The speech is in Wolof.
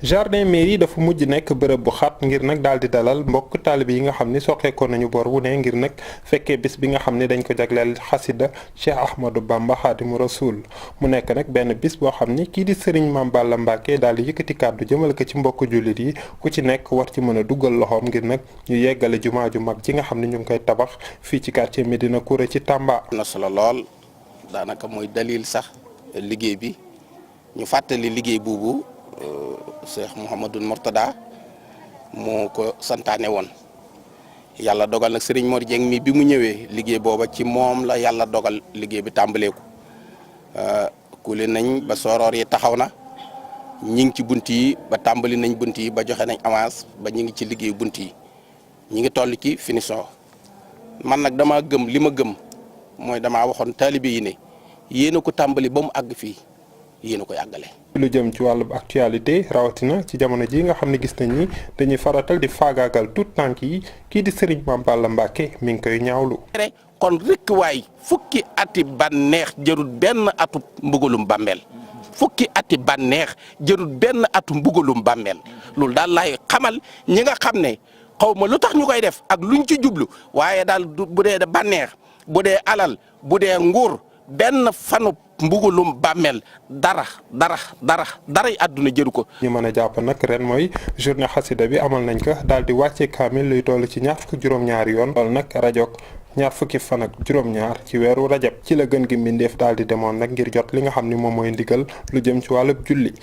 jardin mairie dafa mujj nekk bërëb bu xat ngir nag daal di dalal mbokk taalibe yi nga xam ni soqeekoo nañu bor wu ne ngir nag fekkee bis bi nga xam ne dañ ko jagleel xasida Cheikh Ahmadou Bamba Xaadimu Rasuul mu nekk nag benn bis boo xam ni kii di Serigne Mame Balla Mbacké daal di yëkkati kàddu jëmale ko ci mbokk jullit yi ku ci nekk war ci mën a duggal loxoom ngir nag ñu yeggale jumaa ju mag ji nga xam ne ñu ngi koy tabax fii ci quartier Médina Kouré ci Tamba. na solo lool daanaka mooy dalil sax liggéey bi ñu fàttali liggéey boobu Cheikh Mouhamadou Mourtada moo ko santaane woon yàlla dogal nag Serigne Mor Dieng mi bi mu ñëwee liggéey booba ci moom la yàlla dogal liggéey bi tàmbaleeku kule nañ ba sooroor yi taxaw na ñi ngi ci bunt yi ba tàmbali nañ bunt yi ba joxe nañ avance ba ñi ngi ci liggéey bunt yi ñi ngi toll ci finition man nag dama gëm li ma gëm mooy damaa waxoon taalibe yi ne yéen a ko tàmbali ba mu àgg fii yéen a ko yàggale. lu jëm ci wàllu actualité rawatina ci jamono ji nga xam ne gis nañ ni dañuy faratal di faagaagal tout tànk yi kii di Serigne Mame Balla Mbacké mi ngi koy ñaawlu. kon rek waay fukki ati bànneex jërul benn atu mbugalum bàmmeel fukki ati bànneex jërul benn atu mbugalum bàmmeel loolu daal laay xamal ñi nga xam ne xaw ma lu tax ñu koy def ak luñ ci jublu waaye daal bu dee bànneex bu dee alal bu dee nguur benn fanu mbugulum bàmmeel dara yi àdduna jëru ko. ñu mën a jàpp nag ren mooy journée xasida bi amal nañ ko daal di wàcce kaamil luy toll ci ñaar fukki juróom-ñaari yoon loolu nag rajoog ñaar fukki fan ak juróom-ñaar ci weeru rajab ci la gën gi mbindeef daal di demoon nag ngir jot li nga xam ni moom mooy ndigal lu jëm ci wàllub julli.